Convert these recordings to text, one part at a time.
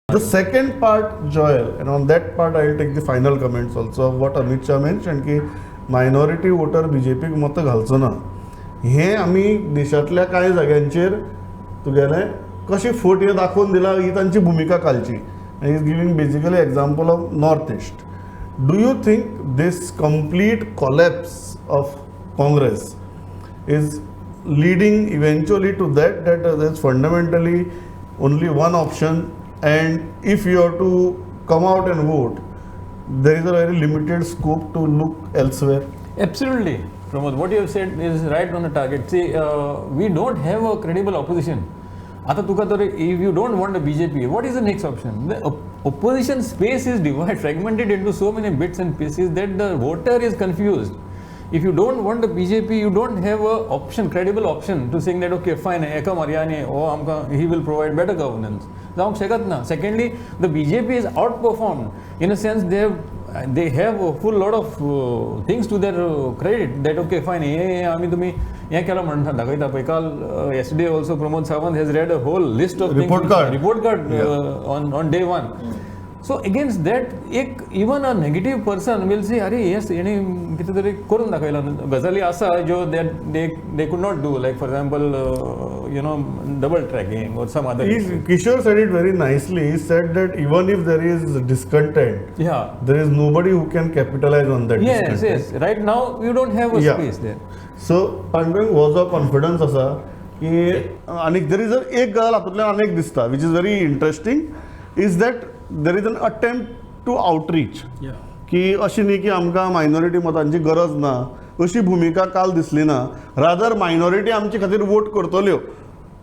The second part, Joel, and on that part I will take the final comments also of what Amit Shah mentioned की minority water बीजेपीक मतां घालचो ना. हें आमी देशांतल्या कांय जाग्यांचेर तुगेलें कशें फट हें दाखोवन दिलां, ही तांची भुमिका कालची. Is giving basically example of North East. Do you think this complete collapse of Congress is leading eventually to that there's fundamentally only one option, and if you have to come out and vote, there is a very limited scope to look elsewhere? Absolutely, Pramod. What you have said is right on the target. See, we don't have a credible opposition. आता तुका तर if you don't want a BJP, what is the next option? The opposition space is divided, fragmented into so many bits and pieces that the voter is confused. If you don't want the BJP, you don't have a option, credible option to saying that, okay, fine, एका मारया आनी हो आमकां he will provide better governance. जावंक शकत ना. Secondly, the BJP is outperformed in a sense. They have a full lot of things to their credit that, okay, fine, हे हे आमी तुमी हें केलां म्हणटा दाखयता पळय. काल, yesterday also, Pramod Sawant has read a whole list of Report things, card. Report card on day one. So against that एक even a negative person will say, अरे येस, हेणी कितें तरी करून दाखयलां. गजाली आसा ज्यो that they could not do, like, for example, double tracking or some other. Kishore said it very nicely. He said that even if there is discontent, there is nobody who can capitalize on that discontent. Yes, right now you don't have a space there. So Pandurang, हो जो confidence आसा की आनीक there is एक गजाल हातूंतल्यान आनीक दिसता, which is very interesting, is that there is an attempt to outreach, की अशी न्ही की आमकां मायनॉरिटी मतांची गरज ना, अशी भुमिका काल दिसली ना. रादर मायनॉरिटी आमचे खातीर वोट करतल्यो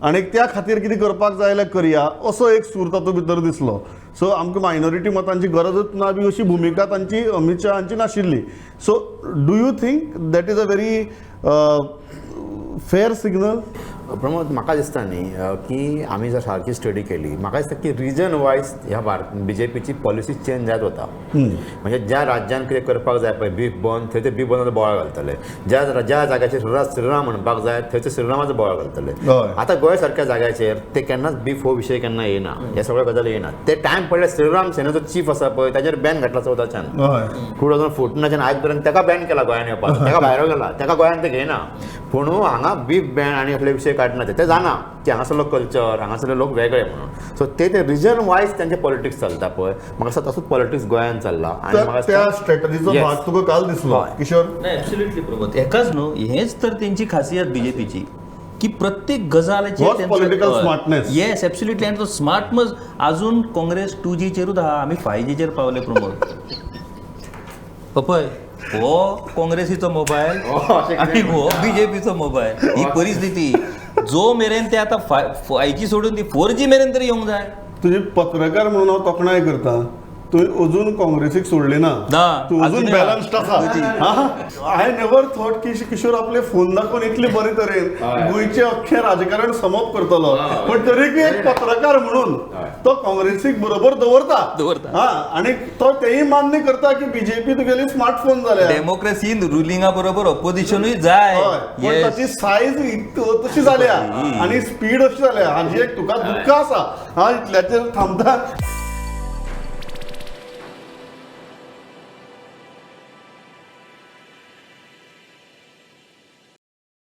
आनी त्या खातीर कितें करपाक जाय जाल्यार करया, असो एक सूर तातूंत भितर दिसलो. सो आमकां मायनॉरिटी मतांची गरजूच ना बी अशी भुमिका तांची, अमीत शाह हांची नाशिल्ली. So do you think that is a very fair signal? Pramod, म्हाका दिसता न्ही की आमी जर सारकी स्टडी केली, म्हाका दिसता की रिजन वायज ह्या भारत बीजेपीची पॉलिसी चेंज जायत वता. म्हणजे ज्या राज्यान कितें करपाक जाय पळय, बीफ बंद, थंय ते बीफ बंद बोवाळ घालतले. ज्या ज्या जाग्याचेर श्रीराम श्रीराम म्हणपाक जाय, थंय ते श्रीरामाचो बोवाळ घालतले. आतां गोंय सारक्या जाग्याचेर ते केन्नाच बीफ हो विशय केन्ना येना, हे सगळ्यो गजाली येना. ते टायम पडल्यार श्रीराम सेनेचो चीफ आसा पळय, ताजेर बॅन घातला 14च्यान, 2014चान आयज पर्यंत ताका बॅन केला गोंयान येवपाक, ताका भायर गेला, ताका गोंयान ते घेयना. पूण हांगा बीफ बॅन आनी असले विशय काडना. ते ते जाणा की हांगासरलो कल्चर, हांगासरले लोक वेगळे म्हणून. सो ते ते रिजन वायज त्यांचे पॉलिटिक्स चलता पळय, म्हाका दिसता तसोच पॉलिटिक्स गोंयान चल्ला आनी म्हाका त्या दिसता स्ट्रॅटजीचो भाग तुका काल दिसलो? किशोर? नाही, ॲब्सोल्युटली प्रमोद. हेकाच न्हू, हेच तर तेंची खासियत बीजेपीची की प्रत्येक गजालीचेर Was political smartness. Yes, absolutely. आनी तो स्मार्टनेस अजून काँग्रेस 2Gचेरूच आहा, आमी 5Gचेर पावले प्रमोद. पळय, हो काँग्रेसीचो मोबायल आणि हो बीजेपीचो मोबायल. ही परिस्थिती जो मेरेन ते आतां 5G सोडून ती 4G मेरेन तरी येवंक जाय. तुजी पत्रकार म्हणून हांव तोखणाय करता, तुवें अजून काँग्रेसीक सोडली ना. ना, तूं अजून अजूनय बॅलन्स्ड आसा. I never thought की किशोर आपले फोन दाखोवन इतले बरे तरेन गोंयचें अख्खें राजकारण समप करतलो. पण तरीकय एक पत्रकार म्हणून तो काँग्रेसीक बरोबर दवरता. दवरता. हा, आनी तो तेय मान्य करता की बीजेपी तुगेली स्मार्टफोन जाल्या. डेमोक्रेसीन रुलिंगा बरोबर ऑपोजिशनूय जाय. हय, पण ताची सायज तशी जाल्या आनी स्पीड अशी जाल्या, हाजी एक तुका दुख्ख आसा. हा, इतल्याचेर थांबता.